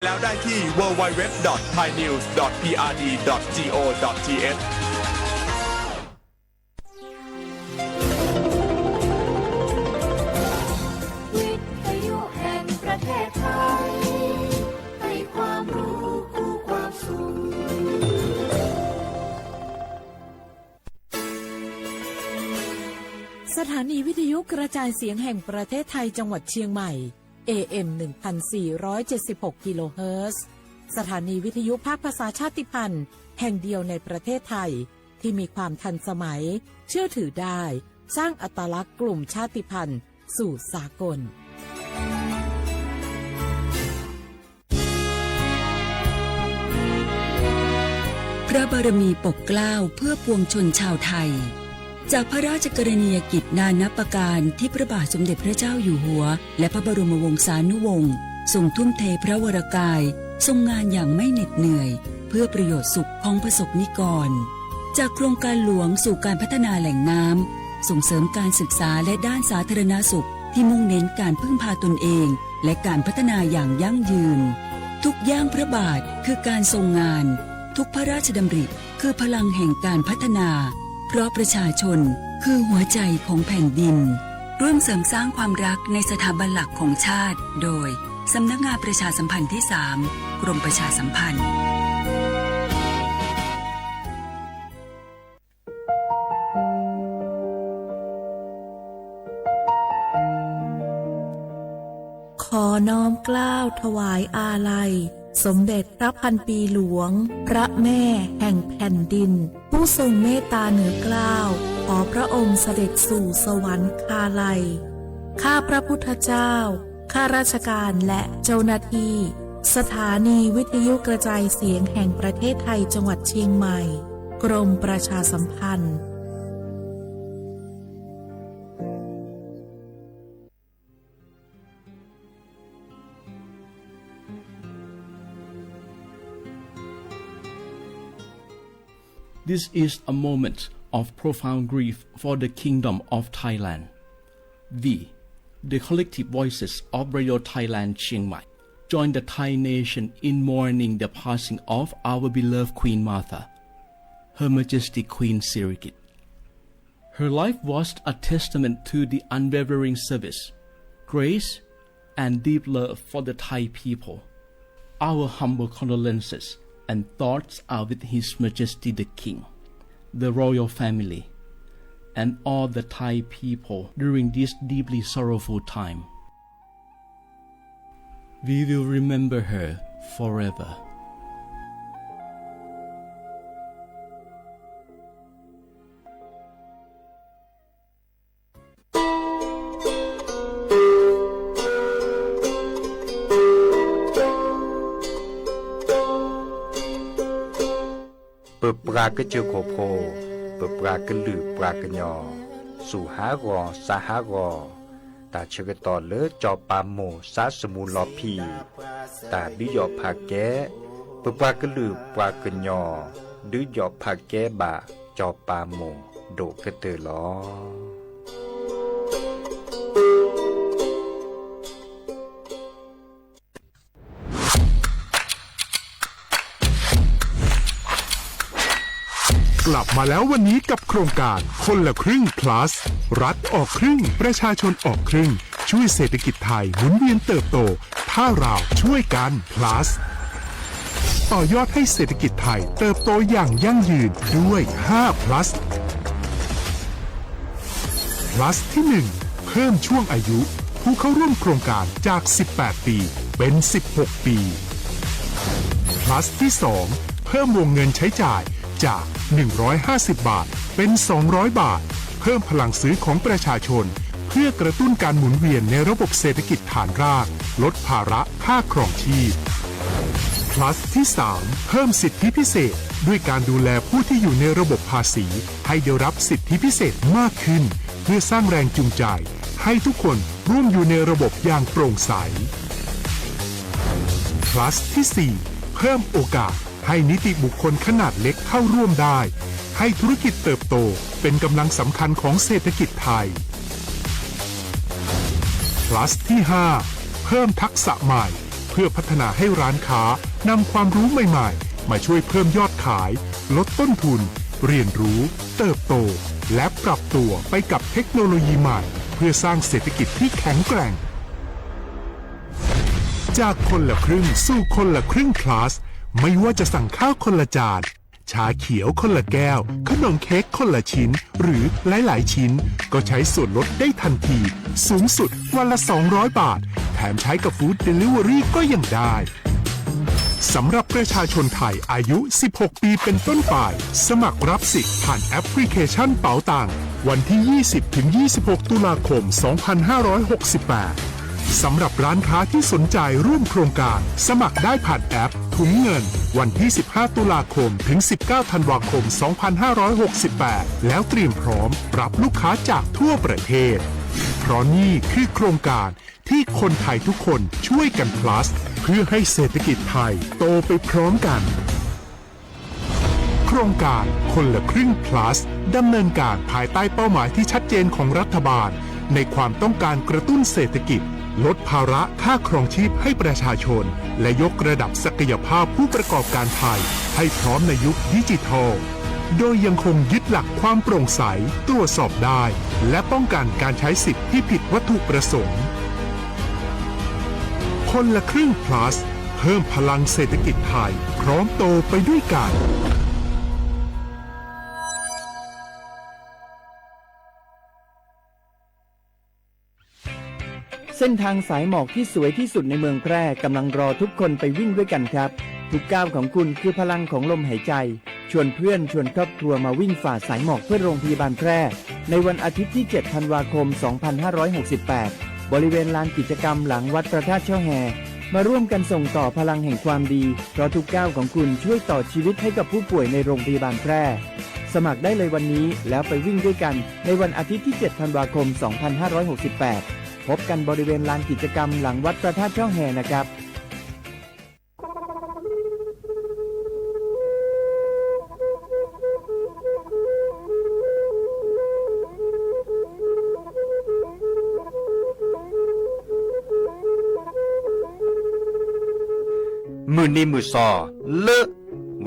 แล้วได้ที่ ดับเบิลยู ดับเบิลยู ดับเบิลยู ดอท ไทยนิวส์ ดอท พีอาร์ดี ดอท จี โอ ดอท ที เอช วิทยุแห่งประเทศไทย ให้ความรู้คู่ความสุข สถานีวิทยุกระจายเสียงแห่งประเทศไทยจังหวัดเชียงใหม่ เอ เอ็ม หนึ่งพันสี่ร้อยเจ็ดสิบหก กิโลเฮิรตซ์ สถานีวิทยุภาคภาษาชาติพันธุ์แห่งเดียวในประเทศไทย ที่มีความทันสมัย เชื่อถือได้ สร้างอัตลักษณ์กลุ่มชาติพันธุ์สู่สากล พระบารมีปกเกล้าเพื่อปวงชนชาวไทย จากพระราชกรณียกิจนานับประการที่พระบาทสมเด็จพระเจ้าอยู่หัว และพระบรมวงศานุวงศ์ทรงทุ่มเทพระวรกาย ทรงงานอย่างไม่เหน็ดเหนื่อย เพื่อประโยชน์สุขของประสบนิกร จากโครงการหลวงสู่การพัฒนาแหล่งน้ำ ส่งเสริมการศึกษาและด้านสาธารณสุขที่มุ่งเน้นการพึ่งพาตนเอง และการพัฒนาอย่างยั่งยืน ทุกย่างพระบาทคือการทรงงาน ทุกพระราชดำริคือพลังแห่งการพัฒนา เพราะประชาชนคือหัวใจของแผ่นดิน ร่วมเสริมสร้างความรักในสถาบันหลักของชาติ โดย สำนักงานประชาสัมพันธ์ที่สาม กรมประชาสัมพันธ์ ขอน้อมเกล้าถวายอาลัย สมเด็จพระพันปีหลวง พระแม่แห่งแผ่นดิน ผู้ทรงเมตตาเหนือเกล้า ขอพระองค์เสด็จสู่สวรรคาลัย ข้าพระพุทธเจ้า ข้าราชการและเจ้าหน้าที่ สถานีวิทยุกระจายเสียงแห่งประเทศไทยจังหวัดเชียงใหม่ กรมประชาสัมพันธ์ This is a moment of profound grief for the Kingdom of Thailand. We, the collective voices of Radio Thailand Chiang Mai, join the Thai nation in mourning the passing of our beloved Queen Mother, Her Majesty Queen Sirikit. Her life was a testament to the unwavering service, grace, and deep love for the Thai people. Our humble condolences and thoughts are with His Majesty the King, the royal family, and all the Thai people during this deeply sorrowful time. We will remember her forever. ပပှၤကစၢၢ်ခိၣ်ဖိ, ပပှၤကလုာ်ပှၤကညီ, စူၢ်ဟးဂီၤ စါဟးဂီၤ, တၢ်ဆၢကတီၢ်လၢစီၤပၤမိၢ်စါစမူလီၤဖံး, တၢ်ဒုးယီၣ်ဖးကဲ, ပပှၤကလုာ်ပှၤကညီ, ဒုးယီၣ်ဖးကဲဘၣ်စီၤပၤမိၢ်ဒိၣ်ကတၢၢ်လီၤ. กลับมาแล้ววันนี้กับโครงการคนละครึ่ง plus รัฐออกครึ่ง ประชาชนออกครึ่ง ช่วยเศรษฐกิจไทยหมุนเวียนเติบโต ถ้าเราช่วยกัน plus ต่อยอดให้เศรษฐกิจไทยเติบโตอย่างยั่งยืนด้วย ห้า plus plus ที่ หนึ่ง เพิ่มช่วงอายุผู้เข้าร่วมโครงการจาก สิบแปด ปี เป็น สิบหก ปี plus ที่ สอง เพิ่มวงเงินใช้จ่ายจาก หนึ่งร้อยห้าสิบ บาท เป็น สองร้อย บาท เพิ่มพลังซื้อของประชาชน เพื่อกระตุ้นการหมุนเวียนในระบบเศรษฐกิจฐานราก ลดภาระค่าครองชีพ plus ที่ สาม เพิ่มสิทธิพิเศษ ด้วยการดูแลผู้ที่อยู่ในระบบภาษี ให้ได้รับสิทธิพิเศษมากขึ้น เพื่อสร้างแรงจูงใจ ให้ทุกคนร่วมอยู่ในระบบอย่างโปร่งใส plus ที่ สี่ เพิ่มโอกาสให้นิติบุคคลขนาดเล็กเข้าร่วมได้ ให้ธุรกิจเติบโตเป็นกำลังสำคัญของเศรษฐกิจไทย plus ที่ ห้า เพิ่มทักษะใหม่ เพื่อ เพื่อพัฒนาให้ร้านค้านำความรู้ใหม่ๆ มาช่วยเพิ่มยอดขาย ลดต้นทุน เรียนรู้ เติบโต และปรับตัวไปกับเทคโนโลยีใหม่ เพื่อสร้างเศรษฐกิจที่แข็งแกร่ง จากคนละครึ่งสู่คนละครึ่ง plus ไม่ว่าจะสั่งข้าวคนละจาน ชาเขียวคนละแก้ว ขนมเค้กคนละชิ้น หรือหลายๆชิ้น ก็ใช้ส่วนลดได้ทันที สูงสุดวันละ สองร้อยบาท แถมใช้กับ Food Delivery ก็ยังได้ สำหรับประชาชนไทยอายุ สิบหกปีเป็นต้นไป สมัครรับสิทธิ์ผ่านแอปพลิเคชันเป๋าตัง วันที่ ยี่สิบถึง ยี่สิบหก ตุลาคม สองพันห้าร้อยหกสิบแปด สำหรับร้านค้าที่สนใจร่วมโครงการ สมัครได้ผ่านแอปถุงเงิน วันที่ สิบห้า ตุลาคม ถึง สิบเก้า ธันวาคม สองพันห้าร้อยหกสิบแปด แล้วเตรียมพร้อมรับลูกค้าจากทั่วประเทศ เพราะนี่คือโครงการที่คนไทยทุกคนช่วยกัน plus เพื่อให้เศรษฐกิจไทยโตไปพร้อมกัน โครงการคนละครึ่ง plus ดำเนินการภายใต้เป้าหมายที่ชัดเจนของรัฐบาล ในความต้องการกระตุ้นเศรษฐกิจ ลดภาระค่าครองชีพให้ประชาชน และยกระดับศักยภาพผู้ประกอบการไทย ให้พร้อมในยุคดิจิทัล โดยยังคงยึดหลักความโปร่งใส ตรวจสอบได้ และป้องกันการใช้สิทธิ์ที่ผิดวัตถุประสงค์ คนละครึ่ง plus เพิ่มพลังเศรษฐกิจไทย พร้อมโตไปด้วยกัน เส้นทางสายหมอกที่สวยที่สุดในเมืองแพร่กำลังรอทุกคนไปวิ่งด้วยกันครับ ทุกก้าวของคุณคือพลังของลมหายใจ ชวนเพื่อนชวนครอบครัวมาวิ่งฝ่าสายหมอกเพื่อโรงพยาบาลแพร่ ในวันอาทิตย์ที่ เจ็ด ธันวาคม สองพันห้าร้อยหกสิบแปด บริเวณลานกิจกรรมหลังวัดพระธาตุช่อแฮ มาร่วมกันส่งต่อพลังแห่งความดี เพราะทุกก้าวของคุณช่วยต่อชีวิตให้กับผู้ป่วยในโรงพยาบาลแพร่ สมัครได้เลยวันนี้ แล้วไปวิ่งด้วยกันในวันอาทิตย์ที่ เจ็ด ธันวาคม สองพันห้าร้อยหกสิบแปด พบกันบริเวณลานกิจกรรมหลังวัดพระธาตุช่อแฮนะครับ မုၢ်နံၤမုၢ်စီၤ လၢ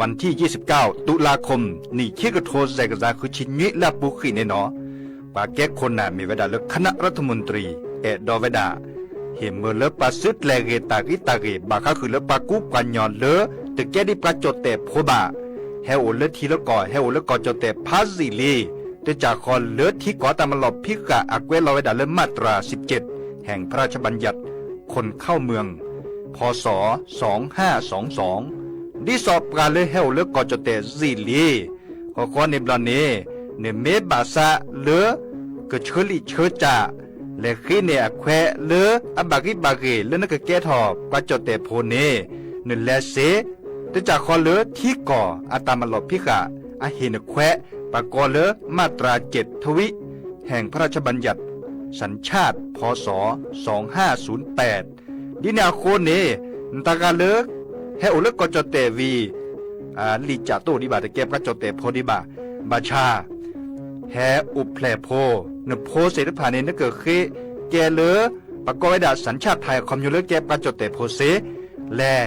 วันที่ ยี่สิบเก้า ตุลาคม နံၣ်ခံကထိ စဲးကစၢ် ဃုဆံနွံ လၢအပူၤကွံာ်န့ၣ်နီၤ ပှၤကဲခိၣ်နၢ်မ့ၢ်ဝဲဒၣ်လၢ คณะรัฐมนตรี အဲၣ်ဒိးဝဲဒၣ် ဟ့ၣ်မၢလၢပှၤစုကျဲၤဂ့ၤတၢ်ဂံၢ်တၢ်ဂ့ၤ ဘၣ်ဃးဃုာ်လၢပှၤကူပှၤကညီလၢ တကဲဒံးပှၤကၠီၣ်တဲၣ်ဖိဘၣ် ဟဲအိၣ်လၢထံလၢကီၢ် ဟဲအိၣ်လၢကီၢ်ကၠီၣ်တဲၣ်ဖးယံာ်လံ တၢ်ကစီၣ်ဃီလၢထံကီၢ်တၢ်မၤလီၢ်ဖံးဃာ်အကွဲးလီၤဝဲဒၣ်လၢ มาตราสิบเจ็ด แห่งพระราชบัญญัติ คนเข้าเมือง พ.ศ. สองห้าสองสอง ဒ်သိးပှၤလၢဟဲအိၣ်လၢကီၢ်ကၠီၣ်တဲၣ်ယံာ်လံ ဃီဃီန့ၣ်ဘျီန့ၣ် နမ့ၢ်ဘၣ်ဆၣ်လၢ ကဆၢလံာ်ဆၢစၢ် လဲၤဃ့န့ၢ်အခွဲးလၢအဘၣ်ဂံၢ်ဘၣ်ဂ့ၤလၢနကကဲထီၣ်ပှၤကၠီၣ်တဲၣ်ဖိန့ၣ် နလဲၤစ့ တၢ်ကစီၣ်ဃီလၢထံကီၢ်အတၢ်မၤလီၢ်ဖံးဃာ် အဟ့ၣ်နခွဲး ပှၤကိးလၢ มาตราเจ็ด ทวี แห่งพระราชบัญญัติ สัญชาติ พ.ศ. สองห้าศูนย์แปด ဒ်န့ၣ်အဃိန့ၣ် နတၢ်ဂၤလၢ ဟဲအိၣ်လၢကီၢ်ကၠီၣ်တဲၣ်ဝံၤ လံာ်ကၠးတအိၣ်ဒံးဘၣ် တကဲပှၤကၠီၣ်တဲၣ်ဖိဒံးဘၣ် ဘၣ်ဆၣ် ဟဲအိၣ်ဖျဲၣ်ဖိ နဖိသ့ၣ်တဖၣ်န့ၣ် နကဃ့ကဲလၢ ပှၤကိးဝဲဒၣ် สัญชาติไทย အခီပညီလၢကဲပှၤကၠီၣ်တဲၣ်ဖိစ့ လဲၤ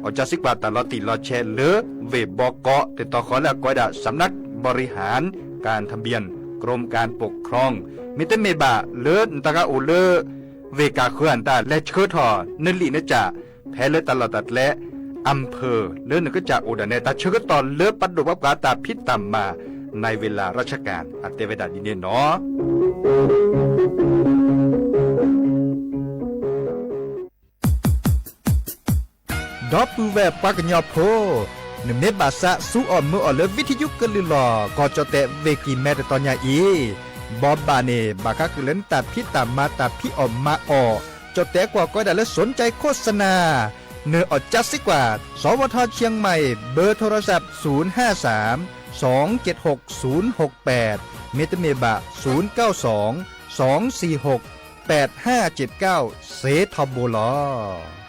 အီၣ်ကၢစံးကွၢ်တၢ်လီၤတံၢ်လီၤဆဲးလၢ ဝ့ၢ်ဘီကီး တတီၤဃီလၢအကိးဝဲဒၣ် สำนักบริหารการทะเบียน กรมการปกครอง မ့တမ့ၢ်ဘၣ်လၢနတၢ်ဂၤအိၣ်လၢ ဝ့ၢ်ကၢ်ဃၢၤအတၢ် လဲၤဆှၢထီၣ်နလံာ်နကၠး ဖဲလၢတၢ်လီၢ်တၢ်ကျဲ อำเภอ လၢနကစၢ်အိၣ်ဒၣ်နဲ တၢ်ဆၢကတီၢ်လၢပဒိၣ်ပှၤပှၤတၢ်ဖံးတၢ်မၤ ในเวลาราชการ အတဲဝဲဒၣ်ဒ်န့ၣ်နီၤ ဒီပုၢ်ဝဲၢ်ပှၤကညီဖိ, နမ့ၢ်ဘၣ်ဆၣ် ဆူအီၣ်မၢအီၣ်လၢ วิทยุ ကလုာ်လီၤ ကီၢ်ကၠီၣ်တဲၣ် ဝ့ၢ်ကံၢ်မဲ တတီၤညါအံၤ, ဘီဘၣ်န့ၣ် ဘၣ်ဃးဃုာ်လၢနတၢ်ဖံးတၢ်မၤ တၢ်ဖံးအီၣ်မၤအီၣ်, ကၠီၣ်တဲၣ်ကွၢ်ကီဝဲဒၣ်လၢ สนใจโฆษณา နအီၣ်ကၢစံးကွၢ် สวท เชียงใหม่ เบอร์โทรศัพท์ ศูนย์ห้าสาม สองเจ็ดหก ศูนย์หกแปด မ့တမ့ၢ်ဘၣ် ศูนย์เก้าสอง สองสี่หก แปดห้าเจ็ดเก้า စ့ထီဘိလီၤ.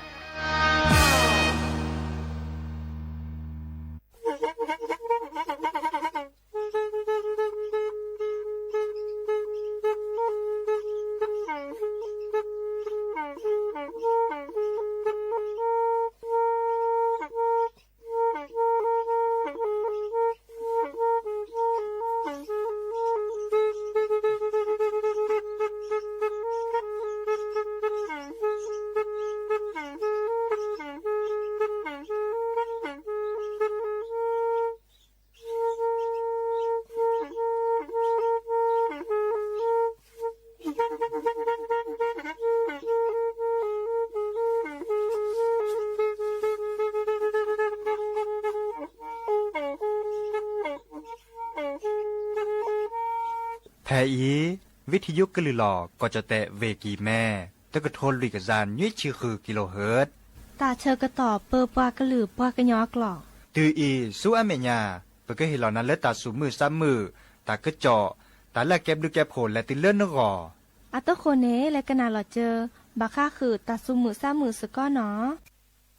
ဖဲအံၤ ဝံထံယိကလုာ်လီၤ ကီၢ်ကၠီၣ်တဲၣ် ဝ့ၢ်ကံၤမဲ တကထိလွံၢ်ကယၤနွံဆံဃု kilohertz တၢ်ဆၢကတီၢ်ပၢပှၤကလုာ်ပှၤကညီအကျိာ် တုၤအံၤဆူအမဲာ်ညါ ပကဟ့ၣ်လီၤနၤလၢတၢ်သူၣ်မုာ်သးမုာ်, တၢ်ကစီၣ်, တၢ်လၢအကဲဘျုးကဲဖှိၣ်လဲၤတုၤလၢနဂီၢ်. အသကိးန့ၣ် လဲၤကနၣ်လီၤစၢၤ ဘၣ်ဃးဃုာ်တၢ်သူၣ်မုာ်သးမုာ်စ့ၢ်ကီးနီၤ.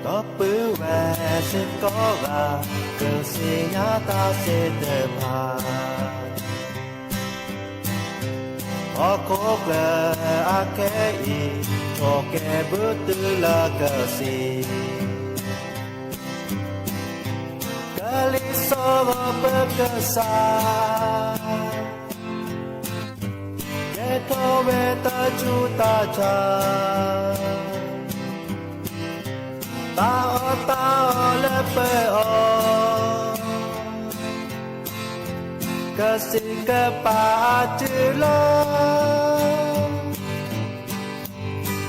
ဒီပုၢ်ဝဲၢ်စ့ၢ်ကီးဂၤ ကသ့ၣ်ညါတၢ်သ့ၣ်တဖၣ် ဟီၣ်ခိၣ်ချၢအခဲအံၤ ဆိၣ်ကဲၤဘုတုၤလၢကသံၣ် ကလံၤစိးဂီၤပၢကစၢ် ကဲထီၣ်ဝဲတၢ်ဆူးတၢ်ဆါ တၢ်အီၣ်တၢ်အီလၢပအီၣ် ကစံးကပာ်အစုလီၤ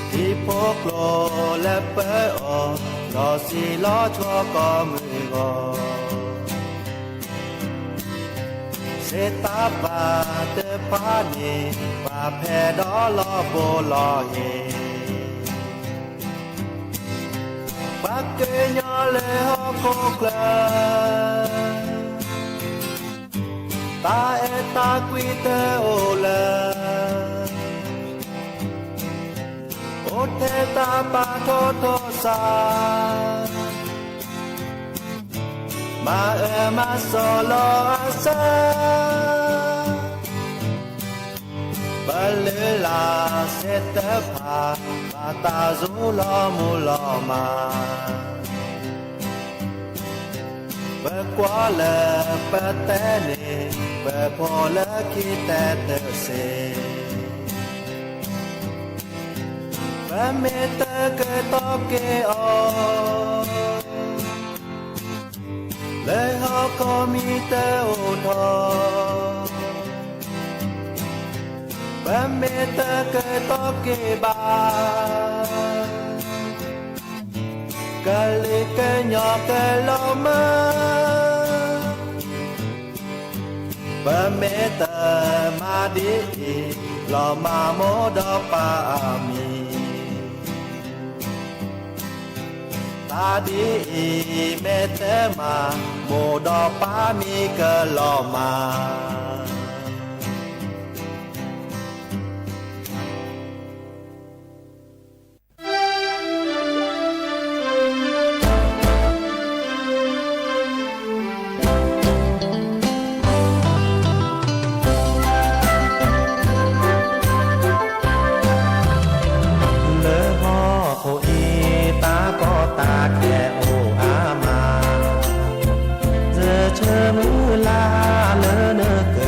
ဟံၣ်ဖိကျိၤလၢပအီၣ် လီၤစံၣ်လီၤဆှီကီးမုၢ်ဂီၤ သ့ၣ်တၢ်ဘၣ်တဖၣ်န့ၣ် ဘၣ်ဖဲဒီးလီၤဘိလီၤဟ့ၣ် ပှၤကညီလၢဟီၣ်ခိၣ်ချၢ တၢ်အဲၣ်တၢ်ကွံတအိၣ်လၢ အိၣ်ထဲတၢ်ပာ်ထီၣ်ထီၣ်စး မၤအၢမၤစီလီၤအစၢ ပလုၢ်လၢ်သ့ၣ်တဖၣ် ဘၣ်တၢ်စူၤလီၤမူလီၤမၢ် ပကွၢ်လၢပတဲန့ၣ် ပဖိလၢခံတဲတစ့ၢ် ပမ့ၢ်တကတီၢ်က့ၤအီၤ လၢဟီၣ်ခိၣ်မံၤတအိၣ်ထီၣ် ပမ့ၢ်တကတီၢ်က့ၤဘၣ် ကလုာ်ကညီကလီၤမၢ် ပမ့ၢ်တမၤဒ်အံၤ လီၤမၢ်မိၢ်ဒီးပၢ်အမံၤ တၢ်ဒ်အံၤ မ့ၢ်တမၤမိၢ်ဒီးပၢ်မံၤကလီၤမၢ် လၢဟီၣ်ခိၣ်အံၤ တၢ်ကီတၢ်ခဲအိၣ်အါမး, ယဆၢမုၢ်လၢ်လၢနက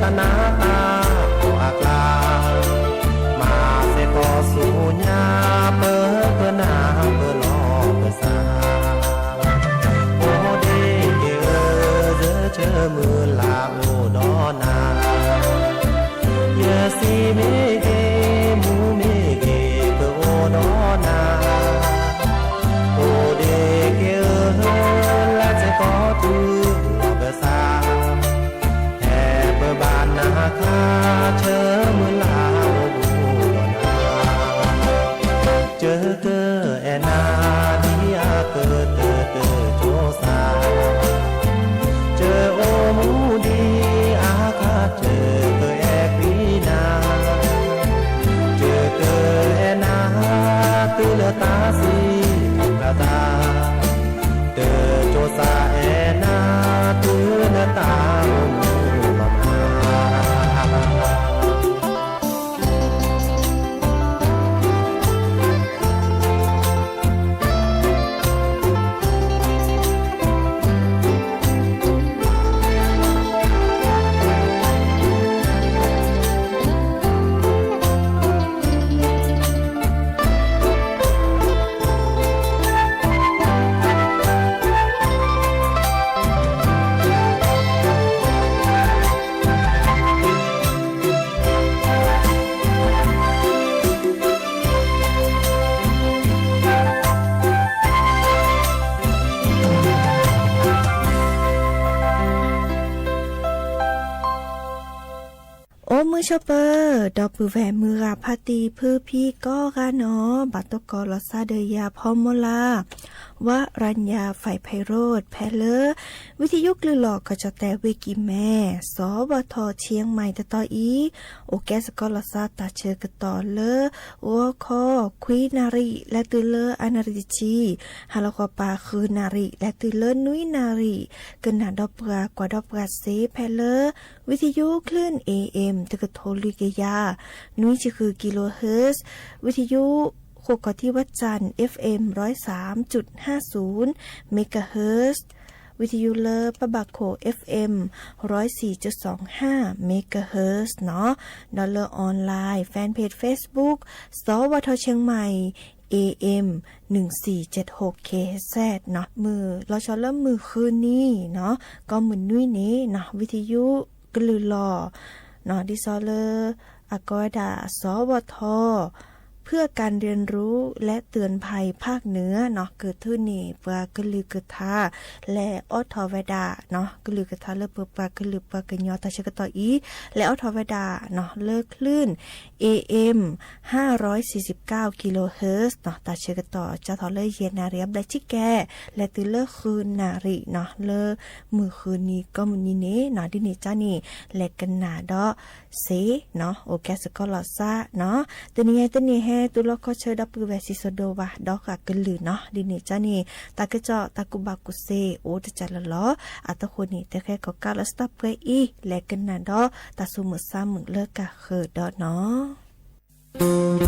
တၢ်နးတၢ်ဖှီၣ်အကျါ, မၤစ့ၢ်ကီးဆူညါ ပကနၢ်ပလီၢ်ပသး, အိၣ်ဒ့က့ၤဧၢ, ယဆၢမုၢ်လၢ်အိၣ်ဒီးနၤ, ယစံမ့ၢ်ဂ့ၤ, မူမ့ၢ်ဂ့ၤ, ပအိၣ်ဒီးနၤ, အိၣ်ဒ့က့ၤဧၢ, လၢစ့ၢ်ကီးတုၤလီၤပသး ဟဲပဘၣ်နၤခါ ဆၢမုၢ်လၢ်အိၣ်ဘူးဒီးနၤ, ကၢကၢအဲၣ်နၤ ဒ်အကတၢၢ်တၢၢ်ကၠိသး, ကၢအိၣ်မူဒံးအခါ ကၢကၢအဲၣ်ကွံနၤ, ကၢကၢအဲၣ်နၤ တုၤလၢတၢ်စံးဘျုးသး တၢၢ်ကၠိသးအဲၣ်နၤ တုၤလၢတၢ်အိၣ်မူလီၤမး. အိၣ်မုာ်ဆိးပၢၤ ဒီပုၢ်ဝဲၢ်မုၢ်ဂၤဖါတံၢ် ဖုဖံကိးဂၤနီၣ်, ဘၣ်တကိးလီၤသးဒီးယၤ ဖီမိလၢ ဝရၣ်ညါ ဖဲဖဲရိၣ် ဖဲလၢ ဝံသယုကလုၢ်လီၢ်ကီၢ်ကၠီၣ်တဲၣ်ဝ့ၢ်ကံၢ်မဲ စီၤဝီၤထီၣ် ဆံမံၤ တတီၤအံၤ, အိၣ်ကဲစ့ၢ်ကီးလီၤသးတၢ်ဆၢကတီၢ်လၢ ဂီၤခီ ခွံနၣ်ရံၣ် လဲၤတုၤလၢအနၣ်ရံၣ်တဆံ, ဟါလီၤခီပၤ ဃုနၣ်ရံၣ် လဲၤတုၤလၢနွံနၣ်ရံၣ်, ကနၣ်ဒီးပှၤ ကွၢ်ဒီးပှၤစ့ ဖဲလၢ ဝံသယုကလုၢ် A M တကထိလွံၢ်ကယၤ နွံဆံဃု kilohertz, ဝံသယု ဃိးကီၢ်ထံဝၣ်စၣ် F M ร้อยสามจุดห้าศูนย์ megahertz, ဝံသယုလၢပဘၣ်ခိၣ် F M ร้อยสี่จุดสองห้า megahertz နီၣ်, ဒီးလၢ online fan page Facebook စီၤဝီၤထီၣ် ဆံမံၤ A M หนึ่งสี่เจ็ดหก K Z နီၣ်, မုၢ်လီၤဆီလၢမုၢ်ဃုနံၤနီၣ်, ကိးမုၢ်နွံန့ၣ်နီၣ်, ဝံသယုကလုၢ်လီၢ် နီၣ်, ဒ်သိးလၢ အကိးဝဲဒၣ် စီၤဝီၤထီၣ် เพื่อการเรียนรู้และเตือนภัยภาคเหนือ နီၣ်, ကထုးန့ၢ်ပှၤကလုၢ်ကထါ လဲၤအိးထီၣ်ဝဲဒၣ်နီၣ်, ကလုၢ်ကထါလၢပပှၤကလုာ်ပှၤကညီတၢ်ဆၢကတီၢ်အံၤ လဲၤအိးထီၣ်ဝဲဒၣ်နီၣ်, လၢကလုၢ် A M ห้าร้อยสี่สิบเก้า kilohertz နီၣ်, တၢ်ဆၢကတီၢ် စးထီၣ်လၢယဲၢ်နၣ်ရံၣ်အဘျဲၣ်ဆံကဲး လဲၤတုၤလၢဃုနၣ်ရံၣ်နီၣ်, လၢမုၢ်ဃုနံၤကိးမုၢ်နံၤန့ၣ်နီၣ်, ဒ်န့ၣ်ကန့ၣ် လဲၤကနၣ်ဒီး စ့နီၣ်, အိၣ်ကဲစ့ၢ်ကီးလီၤသးနီၣ်, တနံၤအံၤတနံၤဟဲတူၢ်လိာ်ခီဆၢဒီပုၢ်ဝဲၢ်စံၣ်စိၤဒိၣ်ဝး ဒီးဃၣ်ကလုၢ်နီၣ်, ဒ်န့ၣ်ကန့ၣ် တၢ်ကစီၣ်တၢ်ကူၣ်ဘၣ်ကူၣ်သ့အိၣ်တစဲးလီၤလီၤ, အတဃိန့ၣ် တဟဲကီးကါလီၤစတၢၢ်ပှဲၤအံၤ လဲၤကနၣ်ဒီးတၢ်သူၣ်မုာ်သးမုာ်လၢကဃၢၤဒီးနီၣ်.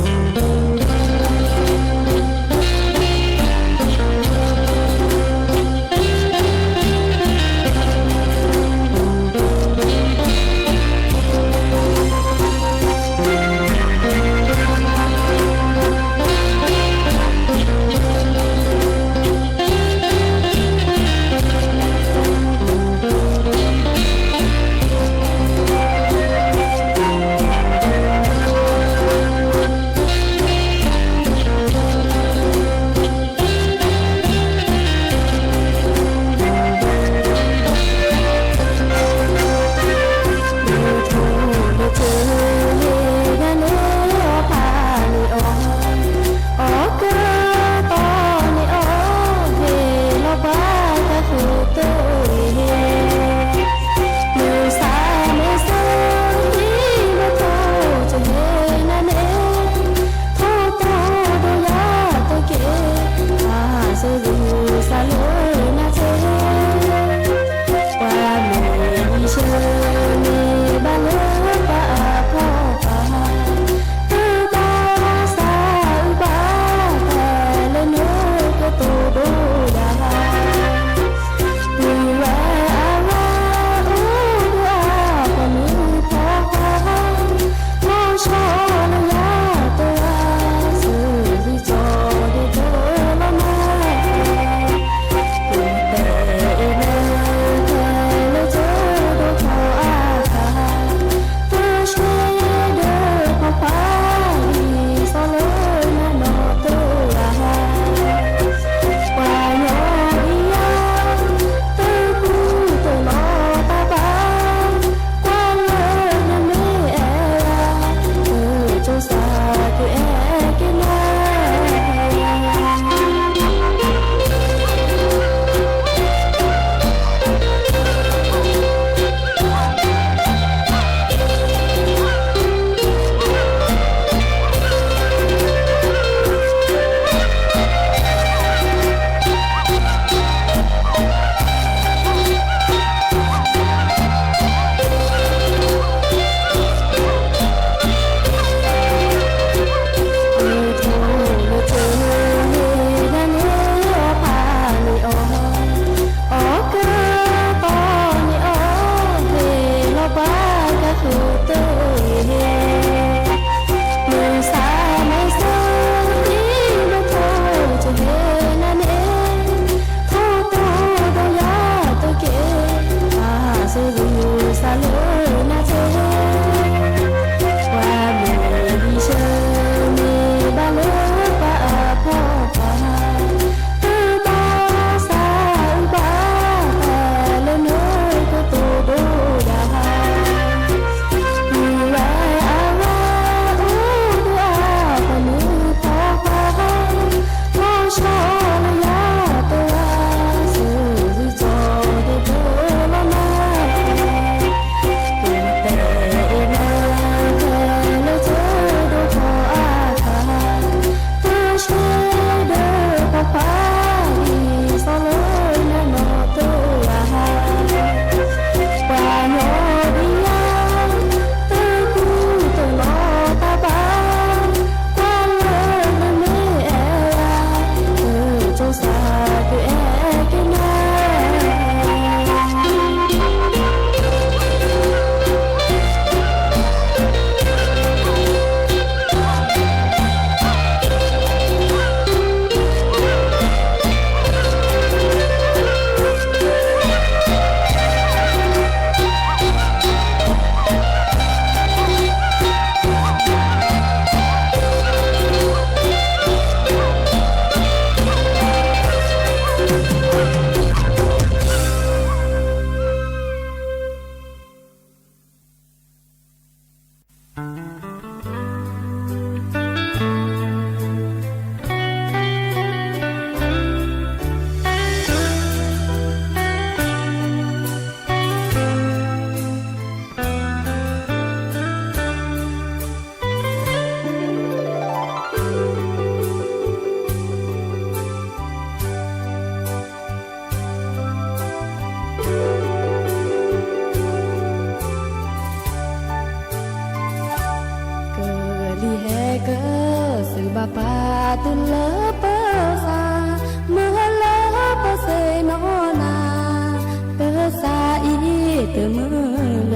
တမုာ်လၢ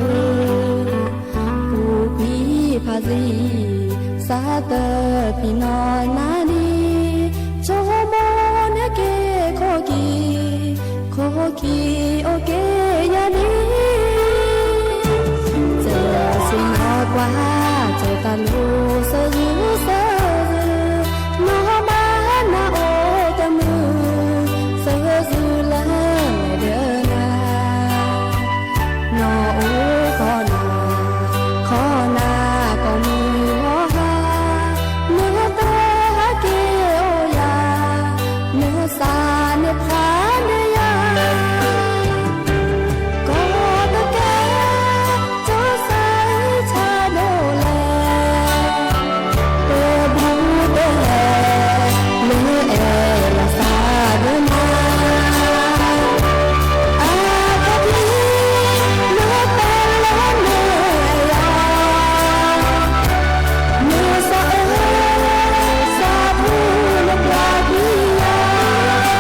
ပူၤကွံာ်ဖးသံ, စးတဖံးနီၢ်နၤန့ၣ်, ဆိကမိၣ်န့ၢ်က့ၤခိၣ်ခံ, ခိၣ်ခံအိၣ်က့ၤယၤန့ၣ်, စၢၤဆ့ၣ်နီၤကွၢ်, ကၠီၤတၢ်လိၤစၢၤဂုၤစၢၤဂုၤ, နီၢ်မါနၤအိၣ်တမုာ်, စၢၤဂုၤလၢဒၢနၤ နီၢ်အိၣ်ခီနၤ, ခီနၤကိးမုၢ်ဂီၤဟါ, နတဟဲက့ၤအိၣ်ယၤ, နစးန့ၢ်ဖးန့ၢ်ယၤ, ကိးတကဲ, ကၠိစဲဆါဒိၣ်လဲၣ်, တဘူးတဟဲ, လၢအဲၣ်လီၤသးဒၢနၤ အခီၣ်ထံး, နတၢ်လၢနယၤ, နစီၤအၢ, စီၤပူၤနပျၢ်ကွံာ်ယၤ. ဟဲက့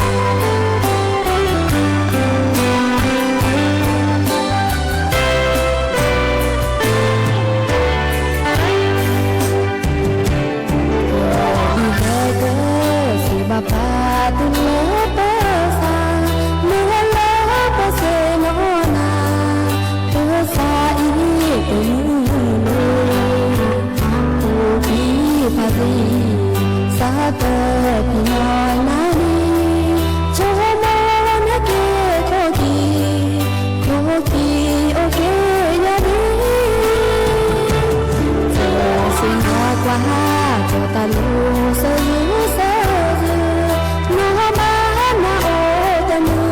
ၤစံးဘၣ်ပှၤတုၤလၢပစး, မ့ၢ်လၢပစ့ၢ်နီၢ်နၤ, ပစးအံၤတမုာ်လၢ ပူၤကွံာ်ဖးသံ, စးတဖံးနီၢ်နၤန့ၣ်, ဆိကမိၣ်န့ၢ်က့ၤခိၣ်ခံ, ခိၣ်ခံအိၣ်က့ၤယၤန့ၣ်, စၢၤဆ့ၣ်နီၤကွၢ်, ကၠီၤတၢ်လိၤစၢၤဂုၤစၢၤဂုၤ, နီၢ်မါနၤအိၣ်တမုာ်,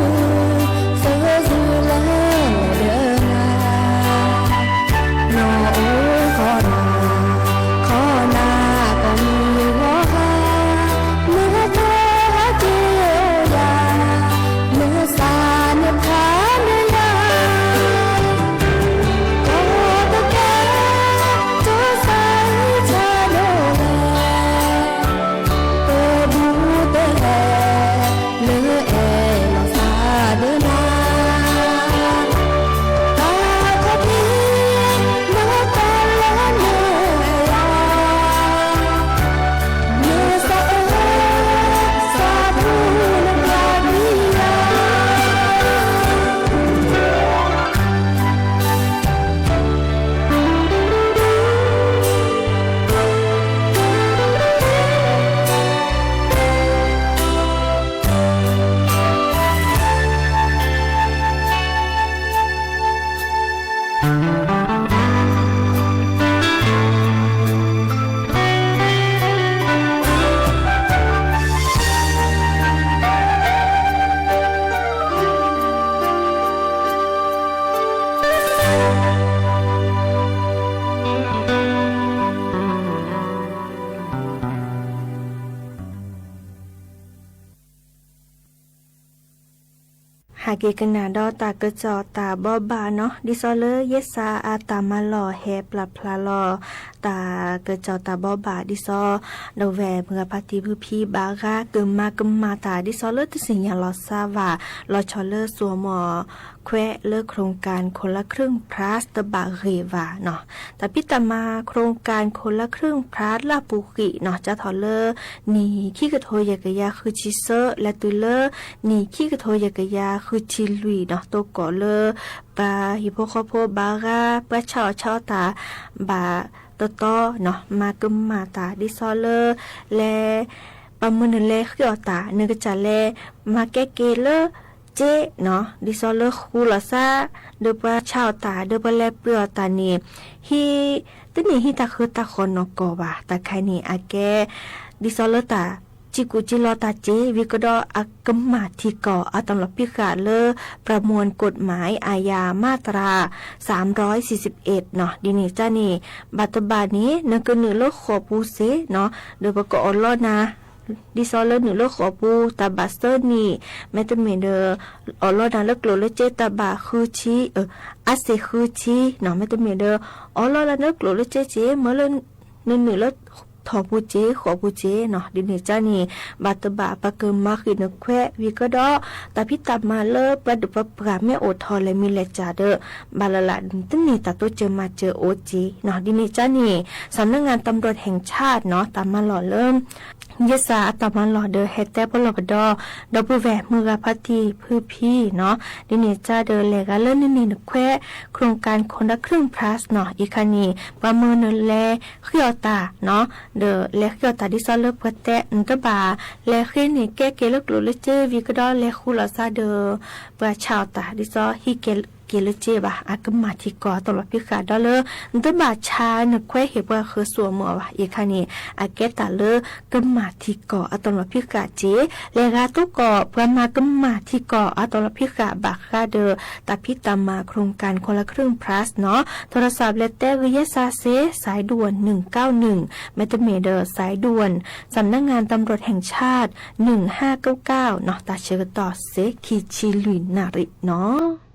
စၢၤဂုၤလၢဒၢနၤ နီၢ်အိၣ်ခီနၤ, ခီနၤကိးမုၢ်ဂီၤဟါ, မ့ၢ်တဟဲက့ၤအိၣ်ယၤ, မ့ၢ်စးန့ၢ်ဖးန့ၢ်ယၤ, ကိးတကဲ, ကၠိစဲဆါဒိၣ်လဲၣ်, တဘူးတဟဲ, လၢအဲၣ်လီၤသးဒၢနၤ အခီၣ်ထံး, နတၢ်လၢနယၤ, နစီၤအၢ, စီၤပူၤနပျၢ်ကွံာ်ယၤ. ဟးက့ၤကနၣ်ဒီးတၢ်ကစီၣ်တၢ်ဘိးဘၣ်နီၤ, ဒ်သိးလၢယဲစးအတၢ်မၤလီၢ်ဟဲပျၢ်ဖျါလီၤ တၢ်ကစီၣ်တၢ်ဘိးဘၣ် ဒ်သိး ဒီပုၢ်ဝဲၢ်မုၢ်ဂၤဖါတံၢ်ဖုဖံဘၣ်ဂၤ ကမၤကမၣ်တၢ် ဒ်သိးလၢတသ့ၣ်ညါလီၤစၢ်ဘၣ် လီၤဆီလၢစိၤအမီၢ်ခွဲးလၢ โครงการคนละครึ่งพลัส တဘၣ်ဂ့ၢ်ဘၣ်နီၤ. တၢ်ဖံးတၢ်မၤ โครงการคนละครึ่งพลัส လၢအပူၤကွံာ်နီၤ စးထီၣ်လၢ နံၣ်ခံကထိယဲၢ်ကယၤဃုဆံသၢ လဲၤတုၤလၢ နံၣ်ခံကထိယဲၢ်ကယၤဃုဆံလွံၢ်နီၤ တိၢ်ကီၢ်လၢ ပှၤဟံၣ်ဖိဃီဖိဘၣ်ဂၤ ပှၤဆါအီၣ်ဆါအီတၢ် ဘၣ်တတီနီၤ မၤကမၣ်တၢ် ဒ်သိးလၢ လဲၤ ပှၤမုၢ်နုာ်လဲၤဃ့အီၣ်တၢ် နကစၢ်လဲၤ မၤကဲက့ၤလၢ စ့နီၤ ဒ်သိးလၢဃူလီၤစၢ် ဒီးပှၤဆါအီၣ်တၢ် ဒီးပှၤလဲၤပှ့ၤအီၣ်တၢ်န့ၣ် ဟံး တန့ၢ်ဟံးတၢ်ဃၢတၢ်ဃီနီၢ်ကီၢ်ဘၣ် တၢ်ခါန့ၣ် အကဲ ဒ်သိးလၢတၢ် စံၣ်ကူၣ်စံၣ်လီၤတၢ်စ့ ဝံၤကဒီးအကမၣ်ထံကီၢ် အတၢ်လီၤပံးဃာ်လၢ ประมวลกฎหมายอาญามาตรา สามร้อยสี่สิบเอ็ดနီၤ ဒ်န့ၣ်တၢ်န့ၣ် ဘၣ်တဘၣ်န့ၣ် နကနုာ်လၢဃိာ်ပူၤစ့နီၤ ဒီးပကအီၣ်လီနၤ ဒ်သိးလၢနုာ်လၢဃိာ်ပူၤ တၢ်ဘၣ်သၢနံၣ်, မ့တမ့ၢ်ဒီး အီၣ်လီၤနၤလၢကျိၣ်လၢစ့တၢ်ဘၣ်ဃုဆံ, အါစ့ၤဃုဆံနီၤ, မ့တမ့ၢ်ဒီး အီၣ်လီၤနၤလၢကျိၣ်လၢစ့က့ၤ မ့ၢ်လၢ နနုာ်လၢ ထိၣ်ပူၤက့ၤ ဃိာ်ပူၤက့ၤနီၤ, ဒ်န့ၣ်ကါန့ၣ် ဘၣ်တဘၣ်ပှၤကမၤဃံးနခွဲးဝံၤကဒီး တၢ်ဖံးတၢ်မၤလၢပှၤဒုးပှၤပှၢ်မ့ၢ်အိၣ်ထီၣ်လဲၤမံၤလဲၤစၢ်ဒီး ဘၣ်လၢ်လၢ် တန့ၢ်တၢ်တိစၢၤမၤစၢၤအိၣ်က့ၤနီၤ, ဒ်န့ၣ်ကါန့ၣ် သမျးငၢ်တၢ်မၤလိဟဲၣ်ဆၣ်နီၤ တၢ်မၤလိလၢ ယဲၢ်စၢ်အတၢ်မၤလိဒီးဟဲတဲပလီၢ်ကဒီး ဒီပုၢ်ဝဲၢ်မုၢ်ဂၤဖါတံၢ်ဖုဖံနီၤ, ဒ်န့ၣ်ကါဒီးလဲၤဂၤလၢနန့ၢ်နခွဲး โครงการคนละครึ่ง plus နီၤ, အံၤခါန့ၣ် ပှၤမၢနလဲၤဃ့အီၣ်တၢ်နီၤ, ဒီးလဲၤဃ့အီၣ်တၢ်ဒ်သိးလၢပှၤတဲ နတဘၣ်လဲၤဃ့န့ၢ်ကဲက့ၤလၢကျိၣ်လၢစ့ဝံၤကဒီးလဲၤဃူလိာ်သးဒီး ပှၤဆါအီၣ်တၢ်ဒ်သိးဟံးကဲက့ၤလၢစ့ဘၣ်, အကမၣ်ထံကီၢ်အတၢ်လီၢ်ဖံးဃာ်ဒီးလၢ နတဘၣ်ဆါနခွဲးဟ့ၣ်ပှၤဃၢၤစိအမုာ်အီၤဘၣ်, အံၤခါန့ၣ် အကဲတၢ်လၢကမၣ်ထံကီၢ်အတၢ်လီၢ်ဖံးဃာ်က့ၤ, လဲၤဂၤသကိးပှၤမၤကမၣ်ထံကီၢ်အတၢ်လီၢ်ဖံးဃာ်ဘၣ်ဃးဒီး တၢ်ဖံးတၢ်မၤ โครงการคนละครึ่ง plus နီၤ, โทรศัพท์လဲၤတဲဂ့ၤယဲၢ်စၢ်စ့ สายด่วน หนึ่งเก้าหนึ่ง မ့တမ့ၢ်ဒီး สายด่วน สำนักงานตำรวจแห่งชาติ หนึ่งห้าเก้าเก้า နီၤ, တၢ်ဆၢကတီၢ်စ့ခံဆံလွံၢ်နၣ်ရံၣ်နီၤ.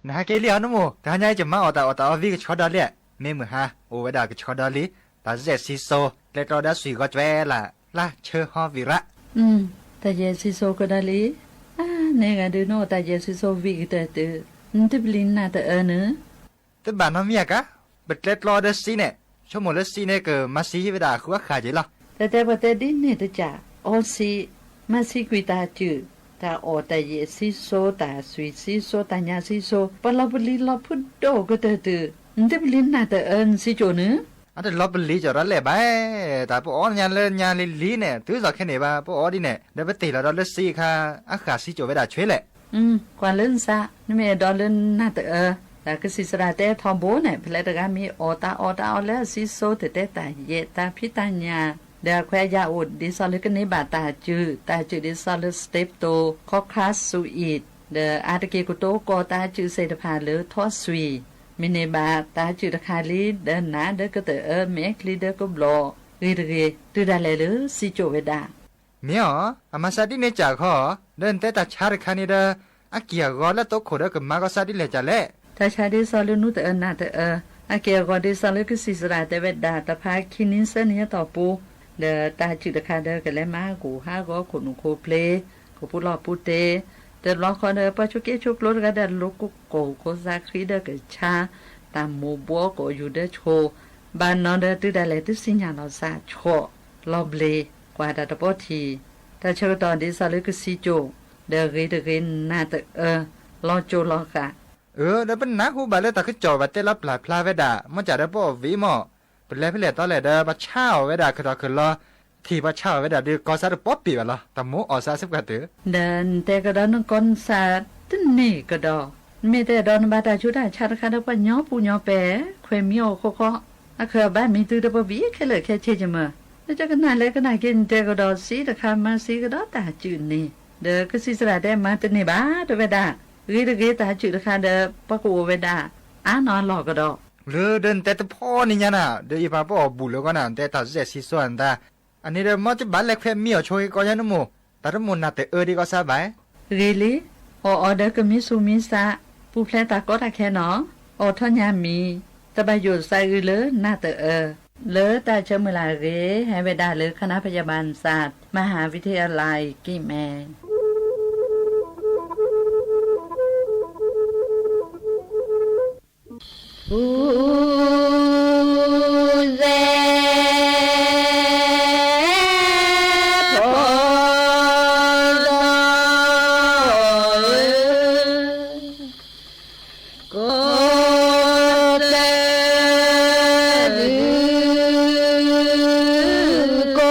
နဟဲက့ၤလံအီၤနမိၢ်, တဟါညါအံၤ ယမါအီၣ်တၢ်အီၣ်တၢ်အီဝံၤကဆီဒီလံ, မ့ၢ်မုၢ်ဟါ, အိၣ်ဝဲဒၣ်ကဆီဒီလံ, တၢ်စဲးစံစိ, ကျဲကျီဒီးစံၣ်ဂီၤကွဲလၢ်, လါဆၢဟီဝံၤရၣ်. တၢ်ယဲၢ်စံစိကဒီလံ, အါ, နဲဂၤဒုးနအိၣ်တၢ်ယဲၢ်စံစိဝံၤကတၢၢ်တုၤ, နတပလံၤနၢ်တအၢနၢ တဘၣ်နီတမံၤအကါ, ပကျဲကျီဒီးစံန့ၣ်, ဆိကမိၣ်လၢစံန့ၣ်ကမၤစံဝဲဒၣ်အဃုအဃၣ်က့ၤလီၤ. တဲတဲပှၤတဲဒ်န့ၣ်တကး, အီစံ, မၤစံကွံာ်တၢ်စုၣ်, တၢ်အီၣ်တၢ်ယဲၢ်စံစိ, တၢ်စံၣ်စံစိ, တၢ်ညၣ်စံစိ, ပှၤလီၤပလံၤလီၤဖုဒိၣ်ကတၢၢ်တုၤ, နတပလံၤနၢ်တအၢနစံကၠိၣ်နၢ အတလီၤပလံၤကၠီၤတၢ်လဲၣ်ဘၣ်, တၢ်ပအီၣ်ညါလၢညါလံၤလံၤန့ၣ် တုၤသိးခဲန့ၣ်ဘၣ် ပအီၣ်ဒ်န့ၣ် ဒီးပတ့ၢ်လီၤဒီးလၢစံအခါ, အဃၣ်စံကၠိၣ်ဝဲဒၣ်ဆွ့လဲၣ်. ကွၢ်လၢနသး, နမ့ၢ်အဲၣ်ဒိးလၢနၢ်တအၢ, တၢ်ကစံၣ်သရၣ်တဲထီဘိန့ၣ် ဖဲလဲၣ်တဂၤမ့ၢ်အီၣ်တၢ်အီၣ်တၢ်အီလၢအစံစိ တတဲတၢ်ယဲၢ်တၢ်ဖံးတၢ်ညၣ်, ဒီးအခွဲးအယာ်အိၣ်ဒ်သိးလၢကန့ၢ်ဘၣ်တၢ်စုၣ်, တၢ်စုၣ်ဒ်သိးလၢ စတ့းပတိၣ်, ခီခါစူအံး, ဒီးအါတက့ၢ်ကတိကီၢ်တၢ်စုၣ်သ့ၣ်တဖၣ်လၢထီၣ်စွံာ်, မ့ၢ်န့ၢ်ဘၣ်တၢ်စုၣ်တခါလံ, ဒီးနးဒီးကတအၢ မဲာ်ချံဒီးကဘျီၣ်, ဂ့ၤတဂ့ၤ, တုၤဒၣ်လဲာ်လၢစံကၠိၣ်ဝဲဒၣ် မ့ၢ်အီၤ, အမၤစၢ်ဒ်န့ၣ်ကၢ်ခီ, ဒီးနတဲတၢ်ဆါတခါန့ၣ်ဒီး, အက့ၢ်အဂီၤလၢတိခိၣ်ဒီးကမၤကီၢ်စၢ်ဒ်လဲၣ်ကၢ်လဲၣ်. တၢ်ဆါဒ်သိးလၢနူတအၢနၢ်တအၢ, အက့ၢ်အဂီၤဒ်သိးလၢကစံၣ်သရၣ်တဲဝဲဒၣ် တဖါခံနွံသၢနွံအတီၢ်ပူၤ, ဒီးတၢ်စုၣ်တခါဒီးကလဲၤမၤဟးဂီၤဟးဂီၤခိၣ်နူာ်ခိၣ်ဖျ့, ကပူၤလီၢ်ပူၤတ့ၢ်, တဘျီဃီဒီး ပှၤဆိးက့ဆိးကျိတဂၤဒီးလိၤကိၢ်ကိၢ်ဆါခရံာ်ဒီးကဆါ, တၢ်မိၢ်ဘှီကအိၣ်ယူၤဒီးဆိ, ဘၣ်နီၤဒီးတုၤဒၣ်လဲာ်တသ့ၣ်ညါလီၤစၢ်, ဆီၣ်လီၤဘျ့, ကွၢ်တၢ်တပီထံၣ်, တၢ်ဆၢကတီၢ်ဒ်သိးလၢကစံကၠိၣ်, ဒီးဂ့ၤတဂ့ၤနၢ်တအၢ, လီၤကၠိလီၤဃာ်. အၢ ဒီးပနၢ်ဟူဘၣ်လၢတၢ်ကစီၣ်ဘၣ်တဲလီၤပျၢ်ဖျါဝဲဒၣ် မ့ၢ်ကၢ်ဒီးပအီၣ်ဝံၤမ့ၢ်, ပလဲၤဖဲလဲၣ်တီလဲၣ်ဒီး ပှၤဆါအီၣ်ဝဲဒၣ်ကဒီးကလီၤ, ထံၣ်ပှၤဆါအီၣ်ဝဲဒၣ်ဒီး ကီၢ်စၢ်တပီပ့ၢ်ဘၣ်လီၤ, တၢ်မိၣ်အီၣ်စၢ်စ့ၢ်ကီးတုၤ, ဒီးနတဲကဒီးနကီၢ်နစၢ်တန့ၢ်ကဒီး, နမ့ၢ်တဲဒီးနဘၣ်တၢ်ဆူးတၢ်ဆါတခါဒီး ပှၤညီပူၤညီပဲာ်, ခွဲးမံအီၣ်ဃီဃီ, အခၢၣ်ဘၣ်မံၤသုတပဘံးခဲလၢာ်ခဲဆ့ကမၢ်, လၢကနၣ်လဲကနၣ်က့ၤနတဲကဒီး စံတခါမၤစံကဒီးတၢ်စုၣ်န့ၣ်, ဒီးကစံၣ်သရၣ်တဲမၤတန့ၢ်ဘၣ် တဲဝဲဒၣ်, ဂ့ၤတဂ့ၤတၢ်စုၣ်တခါဒီး ပှၤကအိၣ်ဝဲဒၣ် အါနီၢ်အလီၢ်ကဒီး လၢဒီးနတဲတဖီန့ၣ်ညါနၤ, ဒီးယပာ်ပအီၣ်ဘူၣ်လၢကီၢ်နၤ နတဲတၢ်စဲးစံစိနသး, အန့ၣ်ဒီး မ့ၢ်တဘၣ်လဲၤခွဲးမံအီၣ်ဆိက့ၤကီၢ်ညါနမိၢ်, တၢ်တမိၣ်နၢ်တအၢဒံးကီၢ်စၢ်ဘၣ်. ဂ့ၤလံ, အီၣ်အီၤဒီးကမံဆူၣ်မံဆါ, ပူၤဖျဲးတၢ်ကီတၢ်ခဲနီၤ, အီၣ်ထီၣ်ညါမံၤ, တဘၣ်ယိၣ်သးအုးလၢနၢ်တအၢ, လၢတၢ်ဆၢမုၢ်လၢ်အဂ့ၢ် ဟဲဝဲဒၣ်လၢ ခနဖယဘၣ်နသး မဟၣ်ဝံထံယလၢကံၢ်မဲ ပူၤစဲ ဖိ ကိးတၢ်ဒုး ကိး အါ ဒုး ဒုး ဘီ လဲ ခိ က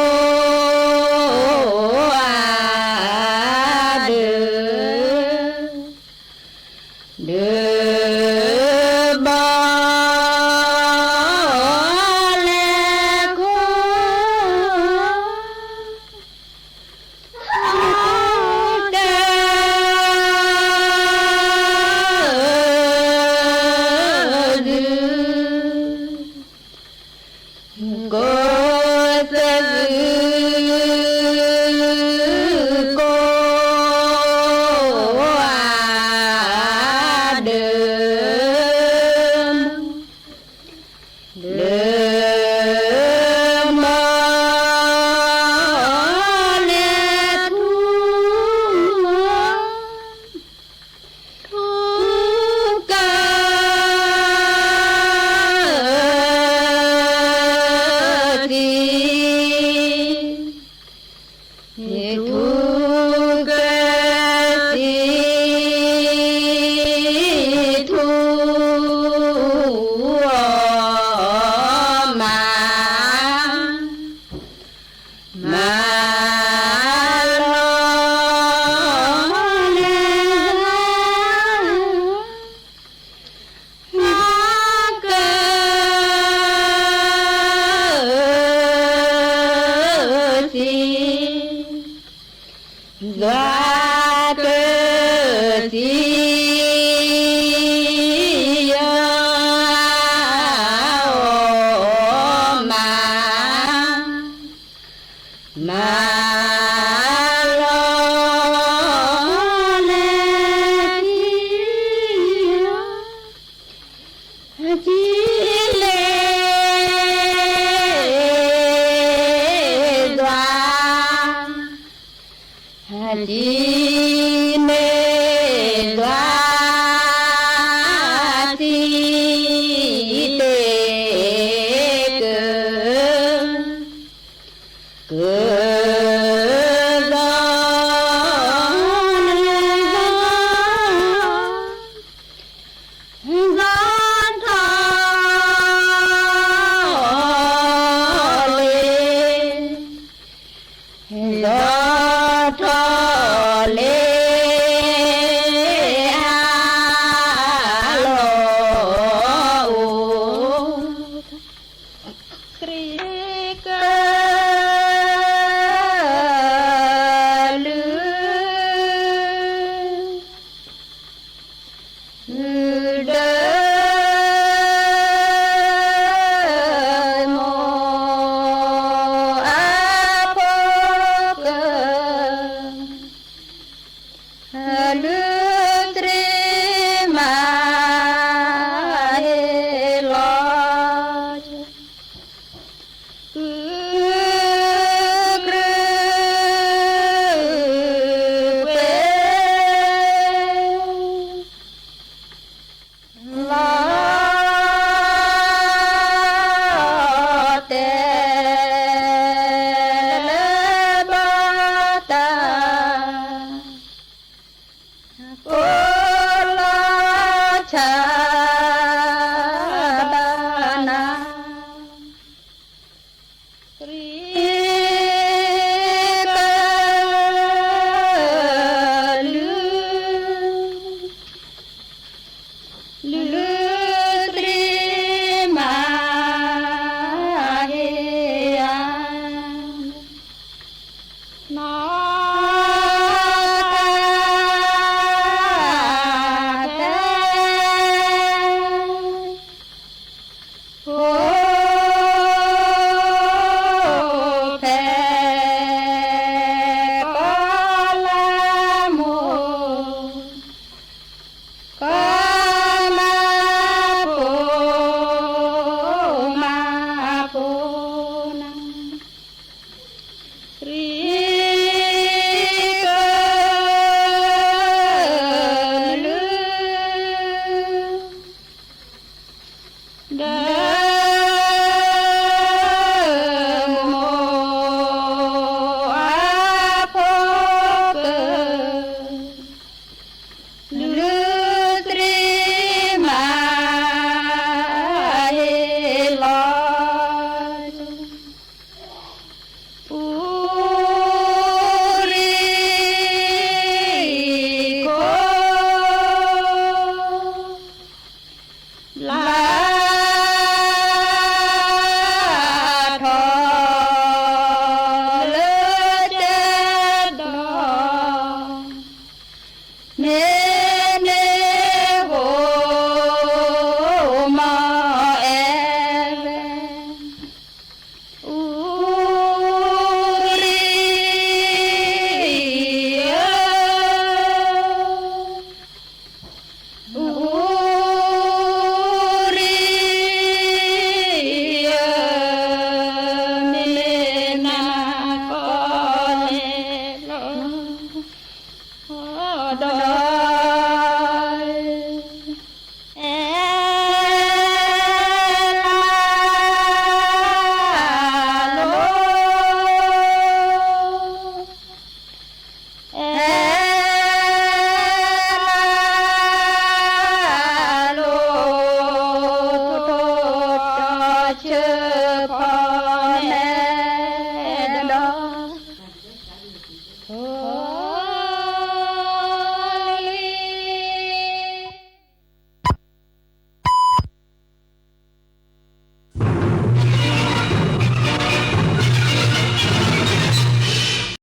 ဒီးထီၣ်လ့ၤ, ဒီးထီၣ်လ့ၤအလီၢ်အိၣ်, ကြံးကလုာ် ဒၢမိၢ်အဖိက လုၢ်တြံမၤဟ့ၣ်လီၤ ကုကြၢးကွဲ လီၤတဲာ်လၢဘီတၢ် ကိလီၤဆၣ်ဘၣ်နၤ ကြံးကလုာ်